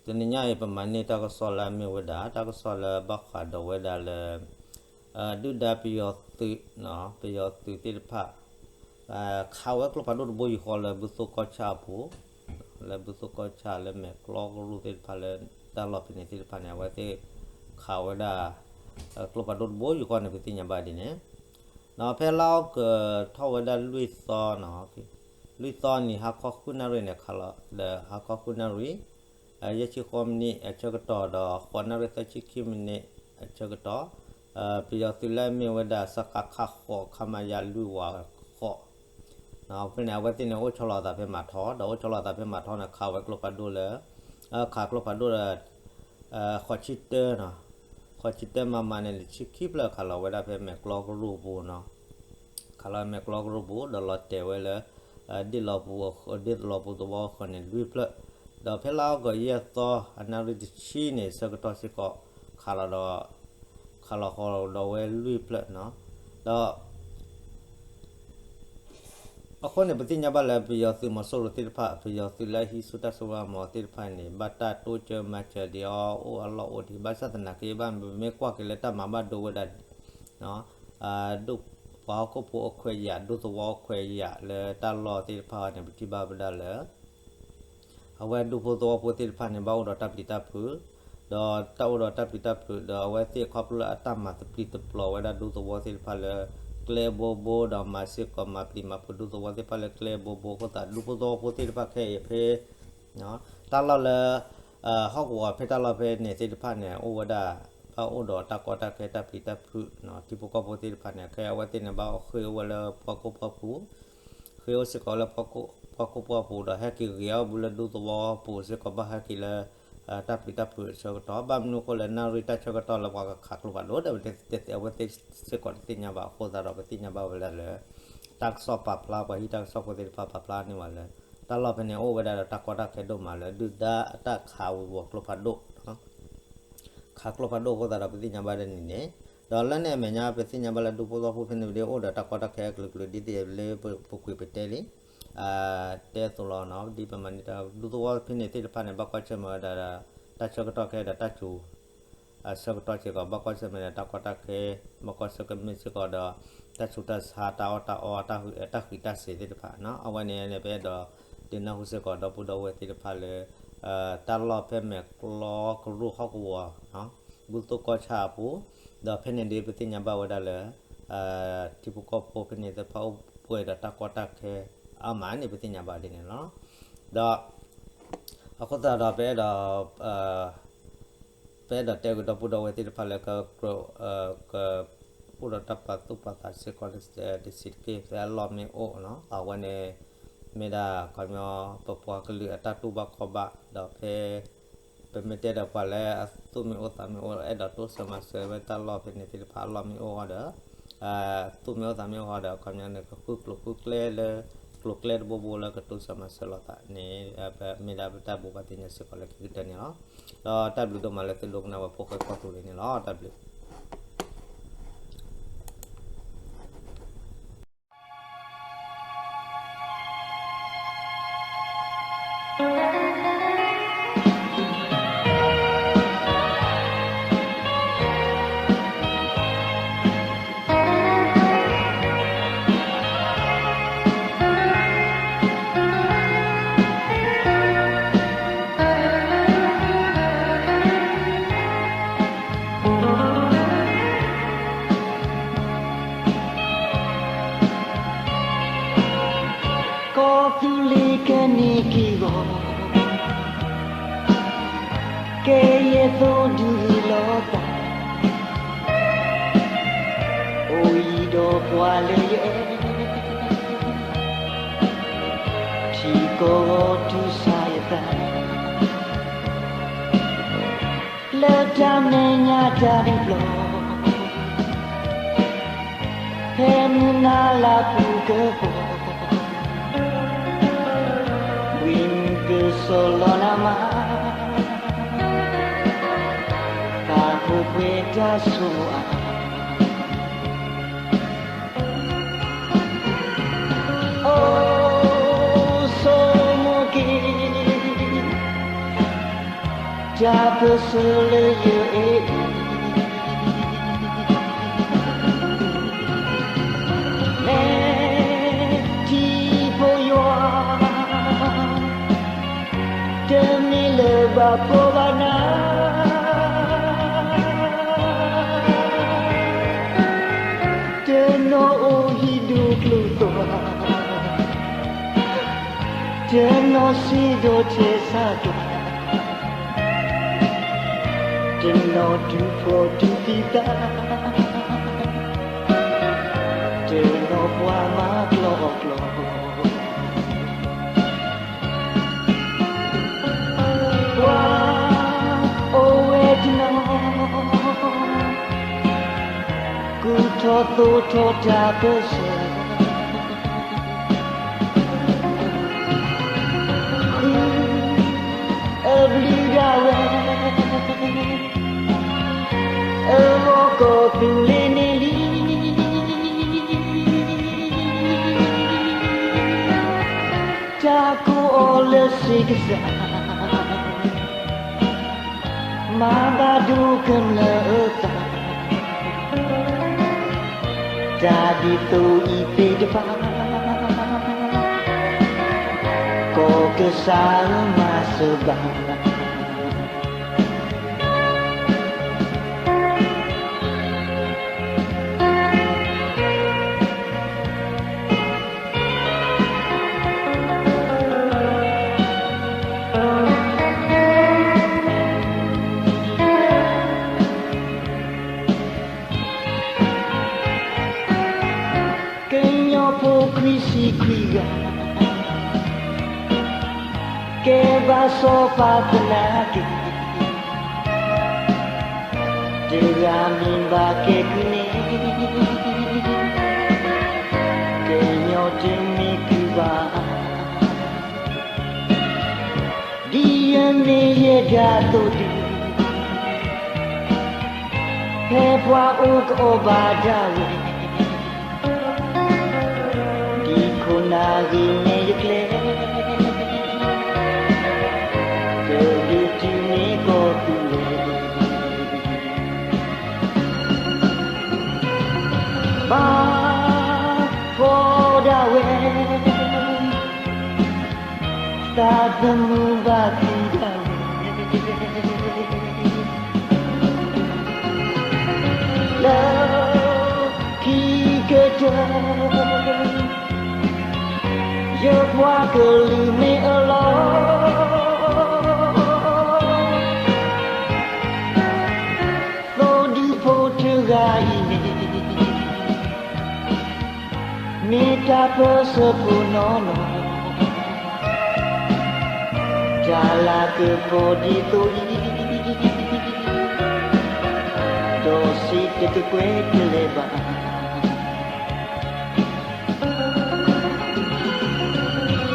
တနံၤညါအံၤ ပမၤန့ၢ်တၢ်ကစီၣ်လၢအမ့ၢ်ဝဲဒၣ် တၢ်ကစီၣ်လၢဘၣ်ဃးဒီးဝဲဒၣ်လၢ ဒုၣ်ဒါပယီၤသုး, ပယီၤသုးသ့ၣ်တဖၣ် ခးဝဲကျိဖးဒိၣ်တဘိယူၢ်ဃီလၢဘုသိၣ်ကီၢ်ဆၣ်အပူၤ, လၢဘုသိၣ်ကီၢ်ဆၣ်လၢမဲာ်ကျီကရူၢ်သ့ၣ်တဖၣ်လၢတၢ်လီၢ်ဖဲန့ၣ်သ့ၣ်တဖၣ်န့ၣ် အဝဲသ့ၣ်ခးဝဲဒၣ် ကျိဖးဒိၣ်တဘိယူၢ်ဃီန့ၣ် ပသ့ၣ်ညါဘၣ်ဒ်န့ၣ် ဒီးဖဲလါအီကူးထီၣ်ဝဲဒၣ်လွံၢ်သီနီၤ, လွံၢ်သီနံၤဟါခီဃုနၣ်ရံၣ်န့ၣ် ခးလီၤဒီးဟါခီဃုနၣ်ရံၣ် ယဲၢ်ဆံဃိးမံးနံးအဆၢကတီၢ်ဒီး ဃိးနၣ်ရံၣ်သၢဆံခံမံးနံးအဆၢကတီၢ်, ပယီၤသုးလၢအမ့ၢ်ဝဲဒၣ် စကခ ဃိး ခမရ လွံၢ်ဝးဃိး ဖဲန့ၣ် အဝဲသ့ၣ်န့ၣ် အိၣ်ဆီလီၤအသးဖဲမၤထီၣ် ဒီးအိၣ်ဆီလီၤအသးဖဲမၤထီၣ်န့ၣ် ခးဝဲကျိဖးဒိၣ်လၢ ခးကျိဖးဒိၣ်လၢ ဃိးဆံတၢနီၤ, ဃိးဆံတၢ မမ န့ၣ် လၢဆံခံဖျၢၣ် ခးလီၤဝဲဒၣ်ဖဲမဲာ်ကျီကရူၢ်ပူၤနီၤ, ခးလီၤမဲာ်ကျီကရူၢ်ပူၤ ဒီးလီၤတဲာ်ဝဲလၢ ဒ့ၣ်လီၤပူၤ, ဒ့ၣ်လီၤပူၤသဝီဃၢၤန့ၣ် လွံၢ်ဖျၢၣ်, ဒီးဖဲလါအီကူးယဲၢ်သီ အနၣ်ရံၣ်တဆံန့ၣ် ဆၢကတီၢ်စ့ၢ်ကီး ခးလီၤဒီး ခးလီၤဃီၤဒီးဝဲလွံၢ်ဖျၢၣ်နီၤ, ဒီး အဃိန့ၣ် ပသ့ၣ်ညါဘၣ်လၢပယီၤသုးမီၤစိရိၤသ့ၣ်တဖၣ် ပယီၤသုးလၢဟံးဆူၣ်တၢ်စိတၢ်ကမီၤသ့ၣ်တဖၣ်န့ၣ် ဘၣ်တၢ်တိစၢၤမၤစၢၤဒံးအီၤ အိၣ်အလီၢ်အိၣ်ဒံး ဘၣ်ဆၣ်သနာ်က့ ဘၣ်မ့မ့ၢ်ကွၢ်က့ၤလၢတၢ်မၤဘၣ်ဒိဝဲဒၣ် ဒ်ပှၤဟီၣ်ခိၣ်ဖိအိၣ်ခွဲးယာ် ဒူသဝီအိၣ်ခွဲးယာ်လၢတၢ်လီၢ်သ့ၣ်တဖၣ်န့ၣ် ပထံၣ်ဘၣ်ဝဲဒၣ်လၢ အဝဲဒူဖိသဝီဖိသ့ၣ်တဖၣ်န့ၣ် ဘၣ်အိၣ်ဒီးတၢ်ပျံၤတၢ်ဖုး, ဒီးတၢ်အိၣ်ဒီးတၢ်ပျံၤတၢ်ဖုး ဒီးအဝဲသ့ၣ်ခီဖျိလၢအတၢ်မၤသပျံၤသပျီၤဝဲဒၣ်ဒူသဝီသ့ၣ်တဖၣ်လၢ ကျဲဘိဘိ ဒီးမၤစ့ၢ်ကီး မၤပျံၤမၤဖုးဒူသဝီသ့ၣ်တဖၣ်လၢကျဲဘိဘိအဃိသတး ဒူဖိသဝီဖိသ့ၣ်တဖၣ်ခဲအံၤဖဲ တၢ်လီၢ်လၢ ဟီၣ်ကဝီၤဖဲတၢ်လီၢ်ဖဲန့ၣ်သ့ၣ်တဖၣ်န့ၣ် အိၣ်ဝဲဒၣ် ဘၣ်အိၣ်ဒီးတၢ်ကီတၢ်ခဲတၢ်ပျံၤတၢ်ဖုး, ထံဖိကီၢ်ဖိသ့ၣ်တဖၣ်န့ၣ် ခဲအဝဲသ့ၣ်န့ၣ် ဘၣ်ဃ့ၢ်အိၣ်ဝဲလၢပှၢ်ခိၣ်ပှၢ်ပူၤ, ဃ့ၢ်အိၣ်စ့ၢ်ကီးလၢပှၢ်ခိၣ်ပှၢ်ပူၤ ဒီးဟဲက့ၤဂ့ၤအီၣ်ဘူးလၢဒူသဝီပူၤစ့ၢ်ကီး ဘၣ်ဟဲက့ၤလၢ တၢ်ပျံၤတၢ်ဖုးအဆၢကတီၢ် ဘၣ်မနုၤအဃိလဲၣ် နၣ်ရံၣ်တၢ်ဆၢကတီၢ်လၢပှၤကခးကျိဖးဒိၣ်ဒီး အဝဲသ့ၣ်စ့ၢ်ကီးတသ့ၣ်ညါဘၣ်အဃိသတးဒီး ပသ့ၣ်ညါဘၣ်ဝဲဒၣ်လၢ တၢ်ကစီၣ်ပာ်ဖျါ ပှၤဟံးတၢ်ကစီၣ်ဖိသ့ၣ်တဖၣ်ပာ်ဖျါန့ၢ်ဝဲလၢ တၢ်လီၢ်ဖဲန့ၣ်အိၣ်ဝဲဒၣ်ဒီးတၢ်ကီတၢ်ခဲဒိၣ်မးလၢ ဒုၣ်ဒါအတၢ်ခးဝီၤကျိဖးဒိၣ် ခးကျိဖးဒိၣ်အဃိသတးဒီး ပသ့ၣ်ညါဘၣ်ဒ်န့ၣ်န့ၣ်, ဒီးလၢန့ၣ်အမဲာ်ညါ ပသ့ၣ်ညါဘၣ်လၢဒူဖိသဝီဖိဖဲန့ၣ် ဒ်အိၣ်ဒီးတၢ်ကီတၢ်ခဲအကလုာ်ကလုာ် ဒ်သိးလၢပပှ့ၤပတဲလံ တဲသိးလီၤနီၤ ဒ်ပမၤန့ၢ်တၢ်ဒူသဝီဖဲန့ၣ်သ့ၣ်တဖၣ်န့ၣ် ဘၣ်ကွၢ်ဆၢၣ်မဲာ်ဝဲဒၣ်ဒီး တၢ်ဆၢကတီၢ်ခဲဒီးတၢ်စူၤ အဆၢကတီၢ်စ့ၢ်ကီး ဘၣ်ကွၢ်ဆၢၣ်မဲာ်ဒီးတၢ်ကီတၢ်ခဲ ဘၣ်ကွၢ်ဆၢၣ်မဲာ်စ့ၢ်ကီးဒီး တၢ်ဆူးတၢ်ဆါ တၢ်အီၣ်တၢ်အီ တၢ်ဃံးတၢ်စ့ၤသ့ၣ်တဖၣ်နီၤ အဝဲန့ၣ်န့ၣ် ပအဲၣ်ဒိးဒုးနၢ်ဟူစ့ၢ်ကီး ဒီပုၢ်ဒီဝဲၢ်သ့ၣ်တဖၣ်လၢ တၢ်လီၢ်ဖဲမဲာ်ကျီကရူၢ်ဟီၣ်ကဝီၤ ဘူၣ်သိၣ်ကီၢ်ဆၣ်အပူၤ, ဒီးဖဲန့ၣ်ဒ်ပသ့ၣ်ညါဘၣ်ဝဲဒၣ်လၢ ထံဖိကီၢ်ဖိဖဲန့ၣ်သ့ၣ်တဖၣ်အိၣ်ပှဲၤဒီးတၢ်ကီတၢ်ခဲအါမးန့ၣ် ပသ့ၣ်ညါဘၣ်ဒ်န့ၣ်လီၤ. ဒီး အဃိသတးဒီး ပအဲၣ်ဒိး ပအဲၣ်ဒိးတဲကဒီး ဒီပုၢ်ဒီဝဲၢ်သ့ၣ်တဖၣ်လၢ က က အိၣ်ဒီးတၢ်ပာ်သူၣ်ပာ်သးစ့ၢ်ကီး တဆံးတက့ၢ် ဖဲအလီၢ်မ့ၢ်အိၣ်နီၤ အဝဲန့ၣ် မ့ၢ်ဒၣ်ခီပညီ ပပှၤကလုာ်အတၢ်တူၢ်ဘၣ်ခီၣ်ဘၣ် ဒီးဖဲ ပမ့ၢ်တဲဒီးပှၤလၢအသူၣ်မ့ၢ်အိၣ်သးမ့ၢ်အိၣ် အဲၣ်ဒိးတိစၢၤမၤစၢၤဝဲတၢ်လီၢ်ဖဲန့ၣ်သ့ၣ်တဖၣ်အလီၢ်မ့ၢ်အိၣ်အီၤဒီး သူၣ်မ့ၢ်အိၣ်သးမ့ၢ်အိၣ်အီၤဒီး ခီပညီန့ၣ် ကဃုကျိၤဃုကျဲလၢ ကျိၤကျဲတဘိဘိလၢကတိစၢၤမၤစၢၤလိာ်သးန့ၣ် မ့ၢ်ဒၣ်ပတၢ်ဘိးဘၣ်သ့ၣ်ညါစ့ၢ်ကီးလၢခံကတၢၢ်န့ၣ်လီၤ. ဒီးတၢ်ဘျုးဒိၣ်မးလၢသုဒိကနၣ်ဝဲဖိဃဲကီၢ်သူလ့ၤန့ၣ်လီၤ. တၢ်ဘျုးကီၢ်သူလ့ၤကန့ၢ်က့ၤဂီၤ ကယဲၢ်သိဒုးလီၤသး အိၣ်ယံၤဒီးပှၤလၢယအဲၣ် ထံကီၢ်ဂီၤတုၤဆါယသး လၢတၢ်မဲာ်ညါတၢ်ဒုးဘျီ ဖဲမုၢ်နၤလၢပူၤကပီၤ ဝံၤမုၢ်ကစီၤလီၤနးမး ပာ်ဖှိၣ်ပှဲၤတၢ်ဆိၣ်အါ အိၣ်ဆိမိၣ်က့ၤ တၢ်ပၢၢ်ဆၢလၢယအဲၣ် မ့ၢ်ထံဖိယွၤ, တမ့ၢ်လၢဘၣ်ပီဘၣ်နး, တနီၤအိၣ်ဟံၣ်ဒိၣ်ကျိၤသွါ, တနီၤစံးဒီးထဲစးသွါ, တနီၤတူၢ်ဖှီၣ်တူၢ်သံသး, တနီၤပှၤမၤကျီအီၣ်ကျီ, ပှၤအိၣ်ဝဲတနီၤ ကူၣ်ထီၣ်သိးထီၣ်တၢ်ပၢၢ်ဆၢ, ဃုအဘျုးဒၣ်ဝဲ အဂီၢ်ကီၢ်သူလ့ၤန့ၣ်လံ. တၢ်ကိးအီၤလၢစ့ကစၢ်, မၤဘၣ်ဒိကမျၢၢ်အသး, တၢ်ဒ်သိးအံၤသ့ၣ်တဖၣ်, ကီၢ်ကစၢ်ဧၢမၤစၢၤဘၣ်. ကညီဖိခွံဆံခွံဂၤ, ကဲဘၣ်စီၤပၤသနာ်က့, တဂၤမ့ၢ်ဘၣ်ကဲကုၢ်န့ၣ်, ကညီတမ့ၢ်ကုၢ်ဘၣ်. ဒ်ယမ့ၢ်ယဲဒၣ်သိးဒု, ဖဲပှၤအိၣ်ကအီၣ်ဘၣ်ဒၣ်ဝဲ, ဒ်ခိၣ်နၢ်ဂ့ၤနဲယကျဲ, ကဒုးတုၤန့ၢ်ကီၢ်သူလ့ၤ, ဘၣ်ဖီဒၣ်ဝဲ သးသမူဘၣ်သံဒၣ်ဝဲ, လၢခံကတၢၢ်, ယပှၤကလုာ်မ့ၢ်အလီၤ, သိးဒုဖိတဂၤအံၤန့ၣ် မ့ၢ်တၢ်ပၢၢ်ဆၢဖိနီၢ်နီၢ်, တၢ်လၤကပီၤဒ်သိးအံၤ, ဒီးစံးတကွဲးတလဲၤဘၣ်.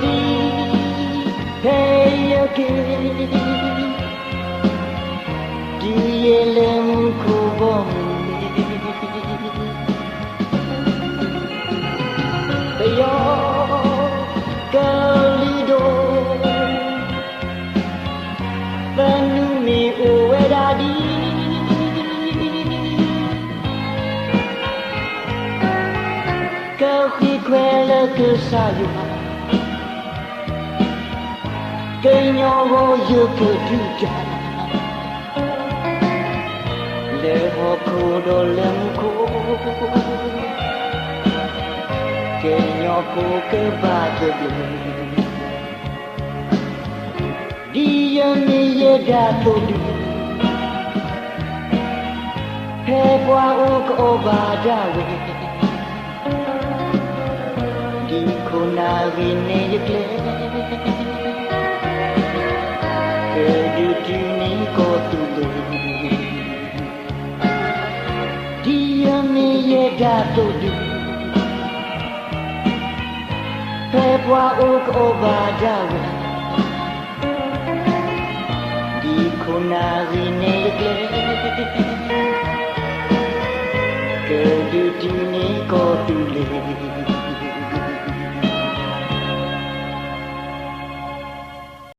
ဒ်ဖဲယက့ၤ တုၤယဲၢ်လၢမူခိၣ်ဘီမုၢ်န့ၣ်, ပယီၤကလုာ်ဒိၣ်, သနူမ့ၢ်အိၣ်ဝဲဒၣ်ဒ် ကဃ့ခွဲးလၢကစၢ်ယွၤ, ကညီဂီၢ်ယကဒုးတၢ်, လၢဟီၣ်ခိၣ်ဒီးလၢမူခိၣ်, ကညီဖိကဘၣ်သဘျ့, ဒ်ယမ့ၢ်ယဲဒၣ်သိးဒု, ဖဲပှၤအိၣ်ကအီၣ်ဘၣ်ဒၣ်ဝဲ, ဒ်ခိၣ်နၢ်ဂ့ၤနဲယကျဲ, ကဒုးတုၤန့ၢ်ကီၢ်သူလ့ၤ, ဒ်ယမ့ၢ်ယဲဒၣ်သိးဒု, ဖဲပှၤအိၣ်ကအီၣ်ဘၣ်ဒၣ်ဝဲ, ဒ်ခိၣ်နၢ်ဂ့ၤနဲယကျဲ, ကဒုးတုၤန့ၢ်ကီၢ်သူလ့ၤ.